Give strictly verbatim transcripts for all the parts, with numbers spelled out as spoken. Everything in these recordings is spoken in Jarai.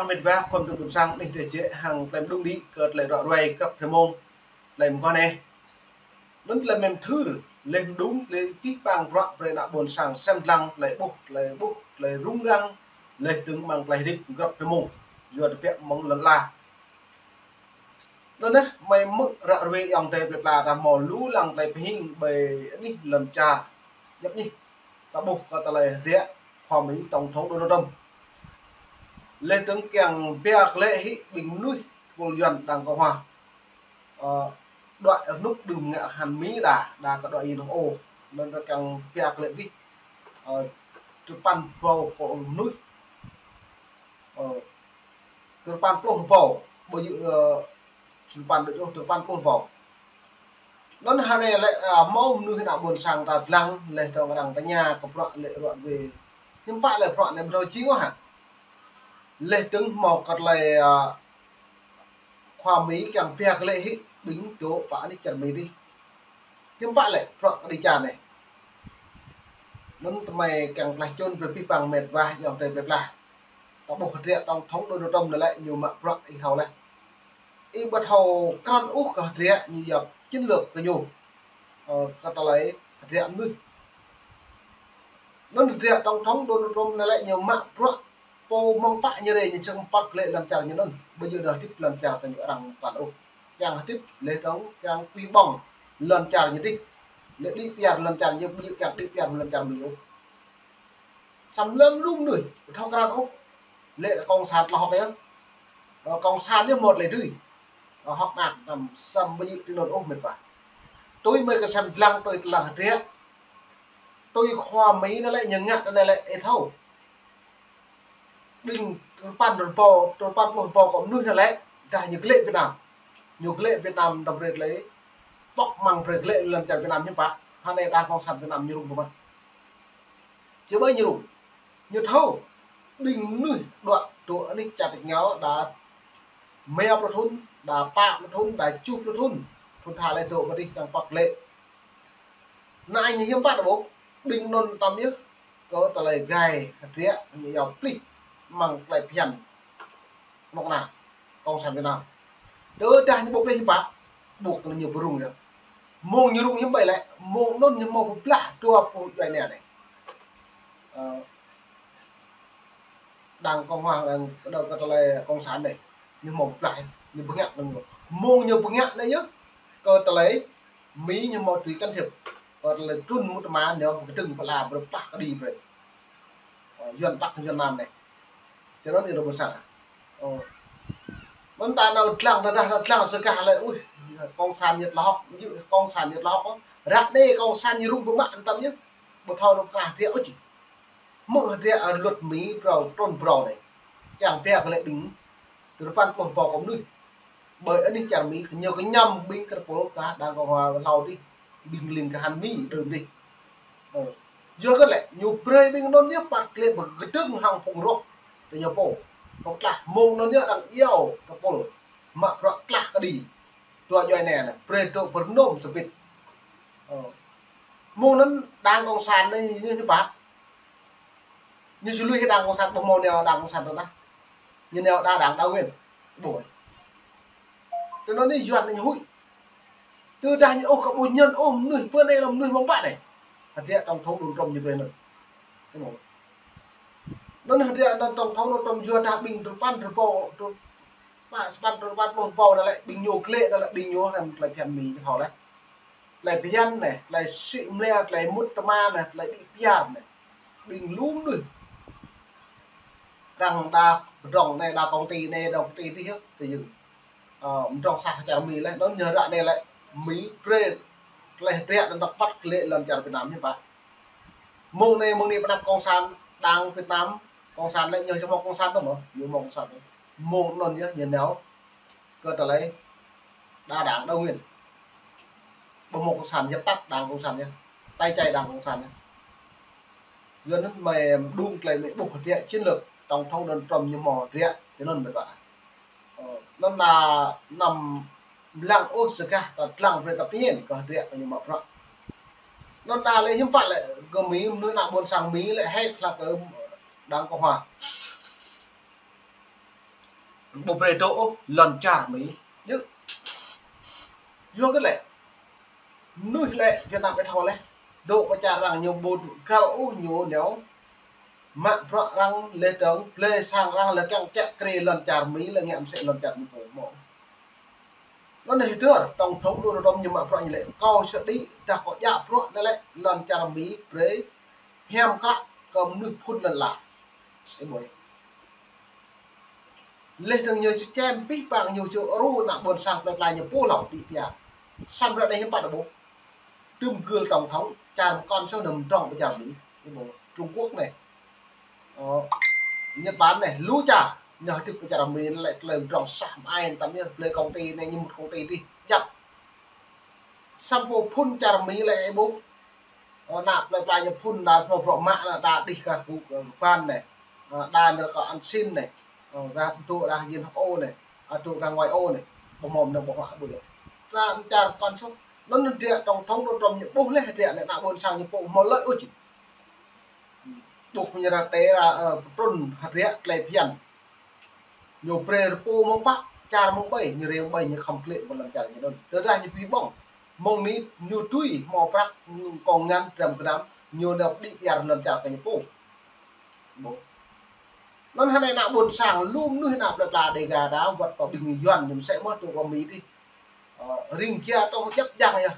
Mĕt wa khua mơdŭn ƀôn sang, anih tơčĕ hăng tơlơi mơđung đĭ kơ tơlơi ră ruai grăp rơmông tơlơi mơguah anai. Anŭn tơlơi mĕm thưr, laih mơđung tơlơi pih pang bruă brơi ană ƀôn sang sem lăng tơlơi ƀuh, tơlơi ƀuh, tơlơi rŭng răng, laih dơ̆ng amăng tơlơi hơdip grăp rơmông, yua tơbiă mơ̆ng lŏn ala. Anŭn yơh, mơi hmư̆ ră ruai ayŏng adơi plơi pla ta hmâo lu lăng tơlơi pơhing ƀơi anih lŏn čar. Djŏp anih, ta ƀuh kơ tơlơi hơdră khua Mi tổng thống Donald Trump. Laih dơ̆ng kiăng pia klĕ hĭ ƀing mơnuih tơpul Yuan đang Cộng hòa. Ơ, đuaĭ rơnŭk đưm ngă khan Mi đa, đa kơ đuaĭ ih nong ôh. Anŭn kiăng pia klĕ bih, ơ, tơpăn rơbâo kơ mơnuih. Ơ, tơpăn pluh rơbâo, ƀơi yơh, ơ, tơpăn đôč ôh, tơpăn pluh rơbâo. Anŭn hơnai lĕ, ơ, hmâo mơnuih ană ƀôn sang ta lăng, laih dơ̆ng arăng tơña kơ bruă lĕ ră ruai. Hiư̆m pă lĕ bruă anai ƀu thâo jing ôh hă? Laih dơ̆ng hmâo kơ tơlơi, ơ, khua Mi kiăng pia klĕ hĭ ƀing dŏ pơ anih čar Mi dih. Hiư̆m pă lĕ bruă kơđi čar anai. Anŭn tơmơi kiăng tơlơi čun brơi pih pang mĕt wa ayŏng adơi plơi pla. Ta ƀuh hơdră tổng thống Donald Trump anai lĕ ñu mă bruă ih thâo laih. Ih ƀu thâo krăn ôh kơ hơdră ñu yap chiến lược kơ ñu. Ơ, kơ tơlơi hơdră mơnuih. Anŭn hơdră tổng thống Donald Trump anai lĕ ñu mă bruă pô mơ̆ng pă ñu rai ñu čang păt klĕ lŏn čar ñu anŭn. Ƀu djơ̆ hơdip lŏn čar kơ ñu arăng păn ôh. Kiăng hơdip laih dơ̆ng kiăng kuih ƀơ̆ng lŏn čar ñu dih. Lĕ đĭ piar lŏn čar ñu ƀu djơ̆ kiăng đĭ piar lŏn čar Mi ôh. Samơ̆ lơ̆m lu mơnuih ƀu thâo krăn ôh. Lĕ cộng sản tơlơi hơ̆k yơh. Ơ, cộng sản yơh mơ̆t lĕ dưi. Ơ, hơ̆k mơak năm samơ̆ ƀu djơ̆ tui anŭn ôh mĕt wa. Tui mơi kơ sem lăng tui tơlơi hơdră. Tui khua Mi anai lĕ ñu ngă anai lĕ ih thâo. Ƀing tơpăn rơbâo, tơpăn pluh rơbâo kơ mơnuih anai lĕ, dah ñu klĕ Việt Nam. Ñu klĕ Việt Nam đăm brơi klĕ, pŏk mơ̆ng brơi klĕ lŏn čar Việt Nam hiư̆m pă. Hơnai đảng cộng sản Việt Nam ñu rŭng pơmă. Či ƀai ñu rŭng. Ñu thâo, ƀing mơnuih đuaĭ dŏ anih čar tač rơngiao đa rơma pluh thŭn, đa pă pluh thŭn, đa tơjuh pluh thŭn. Thŭn tha lĕ dŏ pơ dih kiăng păt klĕ. Anai ñu hiư̆m pă ta ƀuh, ƀing anŭn tơm yơh, kơ tơlơi gai hơdră ñu yap plih mơ̆ng tơlơi phiăn mơ̆ng ană cộng sản Việt Nam. Tơdah ñu ƀu plih hiư̆m pă, ƀuh kơ ñu ƀu rŭng yơh. Mơ̆ng ñu rŭng hiư̆m ƀai lĕ, mơ̆ng anŭn ñu hmâo pơblah dua pluh djuai ania anai. Ơ, đảng cộng hòa, đảng, đảng kơ tơlơi cộng sản anai, ñu hmâo pơblah, ñu bơngă anŭn ñu. Mơ̆ng ñu bơngă anai yơh, kơ tơlơi Mi ñu hmâo tui can thiệp. Kơ tơlơi trŭn mŭt tơma ñu pơkơdơ̆ng pơala brơi plah kơđi brơi. Ơ, Yuan Bắc, Yuan Nam anai. Čơ anŭn ih rơbâo sang. Ơ. Mơ̆n ta nao lăng, ta dah nao lăng sơkah lĕ, ui, cộng sản ñu tơlơi hơ̆k, ñu cộng sản ñu tơlơi hơ̆k. Ră anai cộng sản ñu rŭng pơmă anŭn tơm yơh. Ƀu thâo nao kơnah hơdră ôh či. Hmư̆ hơdră, ơ, luật Mi phrâo, trŭn phrâo anai. Kiăng pia klĕ ƀing tơpăn pluh rơbâo kơ mơnuih. Ƀơi anih čar Mi, ñu kơñăm ƀing kơ tơpul kơ đảng cộng hòa hlâo dih, ƀing ling kơ hăng Mi đưm dih. Ơ. Yua kơ lĕ, ñu brơi ƀing anŭn yơh păt klĕ pơkơdơ̆ng hăng phung roh tơ ñu pô. Pơklah mơ̆ng anŭn yơh arăng iâu tơpul mă bruă klah kơđi. Dua djuai ania anai, brơi dŏ pơrơnŭm sơbĭt. Ơ. Mơ̆ng anŭn đảng cộng sản anai ñu hiư̆m pă. Ñu či lui hĭ đảng cộng sản ƀu hmâo nao đảng cộng sản tơdah. Ñu nao đa đảng đa nguyên. Ƀu. Tơ anŭn anai Yuan anai ñu huĭ. Tơdah ñu ôh kơ ƀu ñăn ôh mơnuih pơ anai lăm mơnuih mơ̆ng pă anai. Hơdră tổng thống Donald Trump ñu brơi anŭn. Anŭn hơdră tổng thống Donald Trump yua dah ƀing tơpăn rơbâo, tơpăn, tơpăn pluh rơbâo anai lĕ ƀing ñu klĕ anai lĕ ƀing ñu anŭn tơlơi phiăn Mi ñu thâo lĕ. Tơlơi phiăn anai, tơlơi sĭ mlĕ, tơlơi mŭt tơma anai, tơlơi đĭ piar anai. Ƀing lu mơnuih. Arăng đa pơdrŏng anai, đa công ty anai, đa công ty dih yơh, xây dựng. Ơ, pơdrŏng sah čar Mi lĕ, anŭn ñu ră anai lĕ, Mi brơi tơlơi hơdră anŭn dŏ păt klĕ lŏn čar Việt Nam hiư̆m pă. Mơ̆ng anai, mơ̆ng anai pơnăp cộng sản, đảng Việt Nam, cộng sản lĕ ñu či hmâo cộng sản tơ mơ̆, ñu hmâo cộng sản tơ. Mơ̆ng anŭn yơh, ñu nao kơ tơlơi đa đảng đa nguyên. Ƀu hmâo cộng sản, dập tắt đảng cộng sản yơh. Tẩy chay đảng cộng sản yơh. Yua anŭn mơi mơđung tơlơi mơi ƀuh hơdră chiến lược tổng thống Donald Trump ñu hmâo hơdră, tơ anŭn mơi ƀă. Ơ, anŭn anăm lăng ôh sơkah ta lăng brơi ta pơhiăp kơ hơdră kơ ñu mă bruă. Anŭn đa lĕ hiư̆m pă lĕ kơ Mi, mơnuih ană ƀôn sang Mi lĕ hĕ klă kơ đảng cộng hòa. Ƀu brơi dŏ ôh lŏn čar Mi. Yơh. Yua kơ lĕ. Mnuih lĕ Việt Nam ih thâo lĕ. Dŏ pơ čar arăng ñu ƀu găl ôh ñu nao. Mă bruă arăng lĕ dơ̆ng, blơi sang arăng lĕ kiăng kiă kriê lŏn čar Mi lĕ ngă msĕ lŏn čar Mi pô mơ̆. Anŭn anai hơdơr, tổng thống Donald Trump ñu mă bruă ñu lĕ, kâo sơđĭ dah kâo djă bruă anai lĕ lŏn čar Mi brơi hiam klă kơ mnuih phŭn lŏn ala. Ih ƀuh. Lĕ dơ̆ng ñu či čem pih pang ñu či ru ană ƀôn sang plơi pla ñu pô hlâo đĭ pia. Samơ̆ ră anai hiư̆m pă ƀuh. Tơm gưl tổng thống, čar mơkŏn soh nao mdrŏng pơ čar Mi. Ih ƀuh, Trung Quốc anai. Ơ, Nhật Bản anai, lu čar. Ñu hơdip pơ čar Mi lĕ tơlơi mdrŏng sah mơai, tăm yơh, blơi công ty anai, ñu mŭt công ty dih, djăp. Samơ̆ phŭn čar Mi lĕ ih ƀuh. Ơ, ană plơi pla ñu phŭn đa hmâo bruă mă anai, đa đih gah gŭ, ơ, ban anai. Ơ, đa nao kơ ăn xin anai. Ơ, gah dŏ đa Yên Âu anai. Ơ, dŏ gah ngoại ô anai. Ƀu hmâo mơnơ̆ng ƀu hmâo ƀu yơh. Tlam čar mơkŏn soh. Anŭn anai hơdră tổng thống Donald Trump ñu ƀuh lĕ hơdră anai ană ƀôn sang ñu pô hmâo lợi ôh či. Ƀuh ñu ră tê ra, ơ, pơtrŭn hơdră tơlơi phiăn. Ñu brơi rơpô mơ̆ng pă, čar mơ̆ng ƀai, ñu rê mơ̆ng ƀai, ñu khŏm klĕ mơ̆ng lŏn čar ñu anŭn. Tơdah ñu pih ƀơ̆ng. Mơ̆ng anai ñu tui hmâo prăk kông ngăn dram gơnam, ñu nao đĭ pia lŏn čar kơ ñu pô. Ƀuh. Anŭn hơnai ană ƀôn sang lu mnuih ană plơi pla Đêga đa wơ̆t kơ ƀing Yuan ñu msĕ mơ̆ tŭ kơ Mi dih. Ơ, ring jia tŏ djăp jang yơh.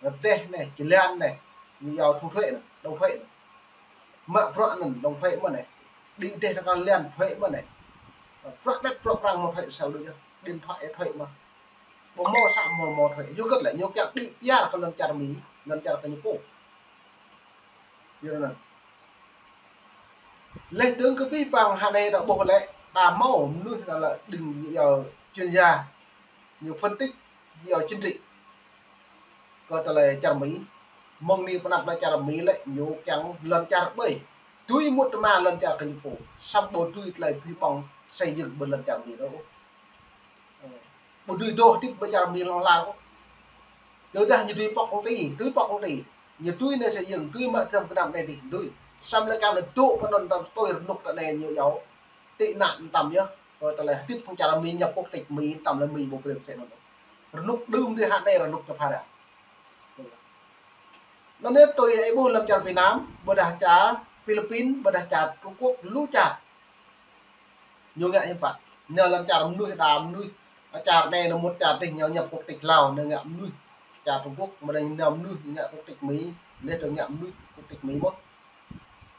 Rơdêh anai, jơlan anai, ñu iâu thu thuế anai, đóng thuế anai. Mă bruă anŭn, đóng thuế mơ̆ anai. Đĭ rơdêh tơkal lan thuế mơ̆ anai. Bruă anet bruă prang hmâo thuế sel đôč yơh. Điện thoại thuế mơ̆. Ƀu hmâo sa hmâo hmâo thuế. Yua kơ lĕ ñu kiăng đĭ pia kơ lŏn čar Mi, lŏn čar kơ ñu pô. Yua anŭn. Lĕ dơ̆ng kơ pih pang hơnai đa ƀuh lĕ, đa hmâo mnuih anŭn lĕ đing ñu iâu chuyên gia, ñu phân tích, ñu iâu chính trị. Kơ tơlơi čar Mi, mơ̆ng anai pơ anăp lĕ čar Mi lĕ, ñu kiăng lŏn čar ƀai. Tui mŭt tơma lŏn čar kơ ñu pô, samơ̆ ƀu tui tơlơi pih ƀơ̆ng xây dựng ƀơi lŏn čar Mi ôh. Ƀu dưi dŏ hơdip ƀơi čar Mi hlŏng lar ôh. Tơdah ñu dưi pŏk công ty, dưi pŏk công ty. Ñu dưi nao xây dựng, dưi mă dram gơnam anai dih, dưi. Samơ̆ lĕ kiăng nao dŏ pơ anŭn tăm tui rơnŭk tơ anai ñu iâu. Tị nạn tăm yơh. Kơ tơlơi hơdip pơ čar Mi nhập quốc tịch Mi tăm lĕ Mi ƀu brơi msĕ anŭn. Rơnŭk đưm dih hă anai rơnŭk čơphara. Anŭn anai tui ih ƀuh lăm čar Việt Nam, ƀôdah čar Philippin, ƀôdah čar Trung Quốc, lu čar. Ñu ngă hiư̆m pă. Ñu lăm čar mnuih đa mnuih. Čar anai nao mŭt čar dih ñu nhập quốc tịch Lào, ñu ngă mnuih. Čar Trung Quốc, mơ̆ đa ñu mnuih ngă quốc tịch Mi, lĕ tơ ngă mnuih quốc tịch Mi mơ̆.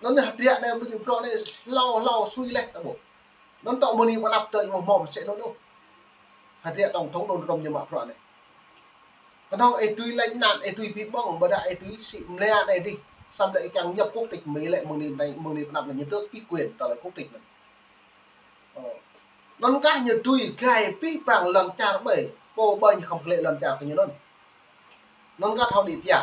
Anŭn anai hơdră anai ƀu djơ̆ bruă anai hlâo hlâo sui leh ta ƀuh. Anŭn tŏ mơ̆ng anai pơ anăp tơ ih ƀu hmâo msĕ anŭn ôh. Hơdră tổng thống Donald Trump ñu mă bruă anai. Kơnơ̆ng ih dưi lêng anăn, ih dưi pih ƀơ̆ng, ƀôdah ih dưi sĭ mlĕ anai dih. Samơ̆ lĕ ih kiăng nhập quốc tịch Mi lĕ mơ̆ng anai, mơ̆ng anai pơ anăp lĕ ñu tước pih quyền trả lại quốc tịch anŭn. Ơ. Anŭn kah ñu dưi gai pih pang lŏn čar ƀai, pô ƀai ñu khŏm klĕ lŏn čar kơ ñu anŭn. Anŭn kah thâo đĭ pia.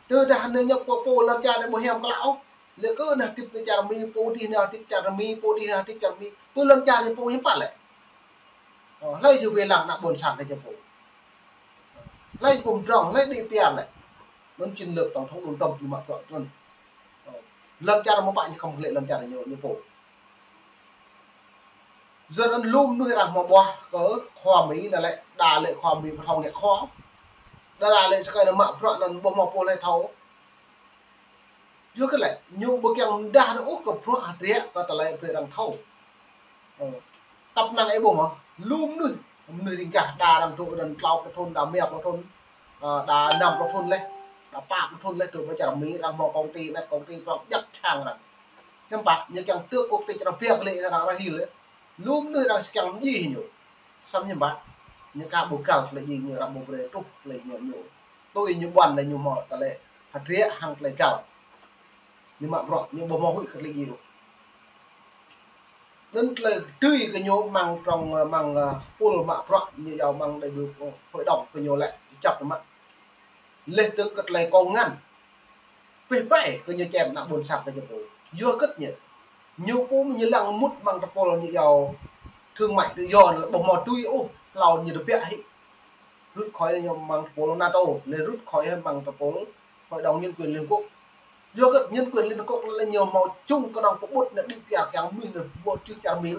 Tơdah ñu nhập pô pô lŏn čar anai ƀu hiam klă ôh. Lĕ kơ nao hơdip nao čar Mi, pô dih nao hơdip čar Mi, pô dih nao hơdip čar Mi. Pô lŏn čar ñu pô hiư̆m pă lĕ. Ơ, hlơi yua wai lăng ană ƀôn sang kơ ñu pô. Hlơi pơmdrŏng, hlơi đĭ pia lĕ. Anŭn chiến lược tổng thống Donald Trump ñu mă bruă anŭn. Ơ, lŏn čar mơ̆ pă ñu khŏm klĕ lŏn čar ñu, ñu pô. Yua anŭn lu mnuih arăng hmâo ƀuah kơ khua Mi anai lĕ, đa lĕ khua Mi ƀu thâo ngă khua. Đa đa lĕ sơkai nao mă bruă anŭn ƀu hmâo pô hlơi thâo. Yua kơ lĕ, ñu ƀu kiăng mơdah nao ôh kơ bruă hơdră kơ tơlơi brơi arăng thâo. Ơ. Tăp năng ih ƀuh mơ̆, lu mnuih, mnuih ring gah đa arăng dŏ đơ̆n klâo pluh thŭn, đa rơma pluh thŭn, ơ, đa năm pluh thŭn leh, đa pă pluh thŭn leh dŏ pơ čar Mi, arăng hmâo công ty, anet công ty prŏng djăp čang arăng. Hiư̆m pă, ñu kiăng tước quốc tịch arăng biă lĕ arăng arăng hil leh. Lu mnuih arăng sĭ kiăng mdjai ñu. Samơ̆ hiư̆m pă, ñu ka ƀu găl tơlơi djai ñu, arăng ƀu brơi truh tơlơi djai ñu. Tui ñu ƀuăn lĕ ñu hmâo tơlơi hơdră hăng tơlơi găl. Ñu mă bruă, ñu ƀu hmâo huĭ kơ tơlơi djai ôh. Anŭn tơlơi tui kơ ñu mơ̆ng trong, mơ̆ng, ơ, pul mă bruă, ñu iâu mơ̆ng đại biểu, ơ, hội đồng kơ ñu lĕ, čăp mă. Leh dơ̆ng kơ tơlơi kông ngăn. Pih ƀai kơ ñu čem ană ƀôn sang kơ ñu pô. Yua kơ ñu. Ñu pô mơ̆ ñu lăng mŭt mơ̆ng tơpul ñu iâu thương mại tự do anŭn lĕ ƀu hmâo tui ôh, hlâo ñu tơbiă hĭ. Rút khỏi ñu mơ̆ng tơpul NATO, lĕ rút khỏi hĭ mơ̆ng tơpul Hội đồng Nhân quyền Liên Quốc. Yua kơ Nhân quyền Liên Hợp Quốc lĕ ñu hmâo čung kơnơ̆ng pơƀut nao đĭ pia kiăng mnuih nao ƀu čư̆ čar Mi.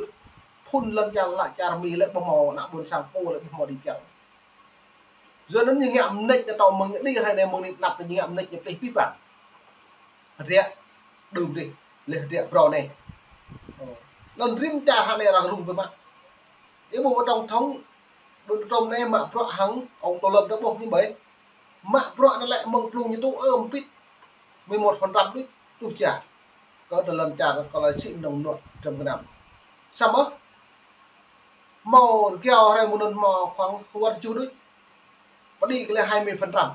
Phun lŏn čar, lŏn čar Mi lĕ ƀu hmâo, ană ƀôn sang pô lĕ ƀu hmâo đĭ kiăng. Yua anŭn ñu ngă mơneč ñu tŏ mơ̆ng ñu đĭ hrơi anai mơ̆ng anai pơnăp ñu ngă mơneč ñu plih pih păng. Hơdră đưm đih, lĕ hơdră brâo anai. Ơ. Anŭn rĭm čar hrơi anai arăng rŭng biă mă. Ih ƀuh tổng thống Donald Trump anai mă bruă hăng ông Tô Lâm ta ƀuh ñu ƀơi. Mă bruă anŭn lĕ mơ̆ng plung ñu tŭ ơm pit. Mười một phần trăm đôč, tŭ ča. Kơ tơlơi lŏn čar, kơ lĕ sĭ mơnơ̆ng mơnuă trăm gơnam. Samơ̆ hmâo rơgao hrơi mơ̆ng anŭn hmâo khoảng wơ̆t tơjuh đôč. Pơđĭ kơ lĕ hai mươi phần trăm.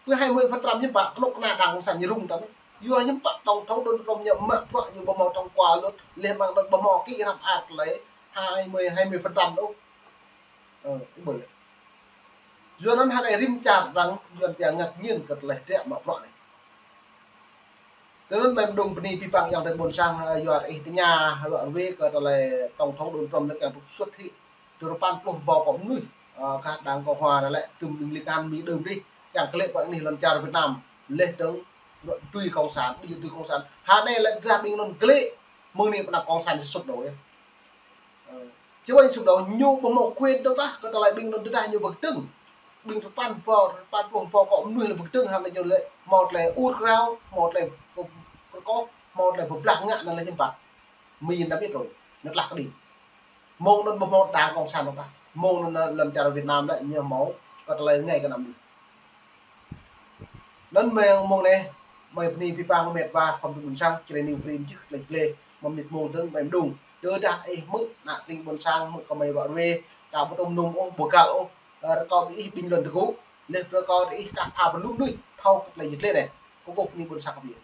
Pơ hai mươi phần trăm hiư̆m pă, kơnuk kơna đảng cộng sản ñu rŭng tăm. Yua hiư̆m pă tổng thống Donald Trump ñu mă bruă ñu ƀu hmâo thông qua luật, lĕ mơ̆ng anŭn ƀu hmâo ký răm ăt lĕ hai mươi, hai mươi phần trăm đôč. Ơ, ih ƀuh lĕ. Yua anŭn hrơi anai rĭm čar arăng, yua anŭn arăng ngă ngin kơ tơlơi hơdră mă bruă anai. Tui anŭn mơ̆ng mơđung bơni pih păng ayŏng adơi ƀôn sang, ơ, yua ih tơña, yua rơwe kơ tơlơi tổng thống Donald Trump anai kiăng trục xuất hĭ tơpăn pluh rơbâo kơ mơnuih, ơ, kơ đảng Cộng hòa anŭn lĕ, tơm đing li kan Mi đưm đih, kiăng kơ lĕ pơ anih lŏn čar Việt Nam, lĕ tơ̆ng tui cộng sản, ƀu djơ̆ tui cộng sản. Hrơi anai lĕ tơdah ƀing anŭn kơ lĕ, mơ̆ng anai pơnăp cộng sản sụp đổ yơh. Ơ, či ƀuh sụp đổ ñu ƀu hmâo quyền tơdah kơ tơlơi ƀing anŭn tơdah ñu ƀu kơtơ̆ng. Ƀing tơpăn rơbâo, tơpăn pluh rơbâo kơ mơnuih lĕ ƀu kơtơ̆ng hăng ñu lĕ hmâo tơlơi ur krao, hmâo tơlơi pơkŏh, hmâo tơlơi pơblah ngă anŭn lĕ hiư̆m pă. Mi anŭn ƀiă tui, anŭn tơlah kơđi. Mơ̆ng anŭn ƀu hmâo đảng cộng sản ôh kah. Mơ̆ng anŭn lŏn čar Việt Nam lĕ ñu hmâo kơ tơlơi rơngai kơ ană mơnuih. Anŭn mơ̆ng mơ̆ng anai, mơi bơni pih păng met wa khŏm tui ƀôn sang, Jrai New Free jih tơlơi jlĕ, mơ̆ng mơnit mơ̆ng dơ̆ng mơi mơđung. Tơdah ih hmư̆ ană tring ƀôn sang, hmư̆ kơ mơi ră ruai, ta ƀu tŭ mơnum ôh, ƀu găl ôh, ơ, rơkâo ƀing ih ƀing lŏn tơgŭ, lĕ rơkâo ƀing ih kah pha pơlŭ mơnuih, thâo kơ tơlơi jlĕ anai. Kơkuh bơni ƀôn sang kơ ƀing ih.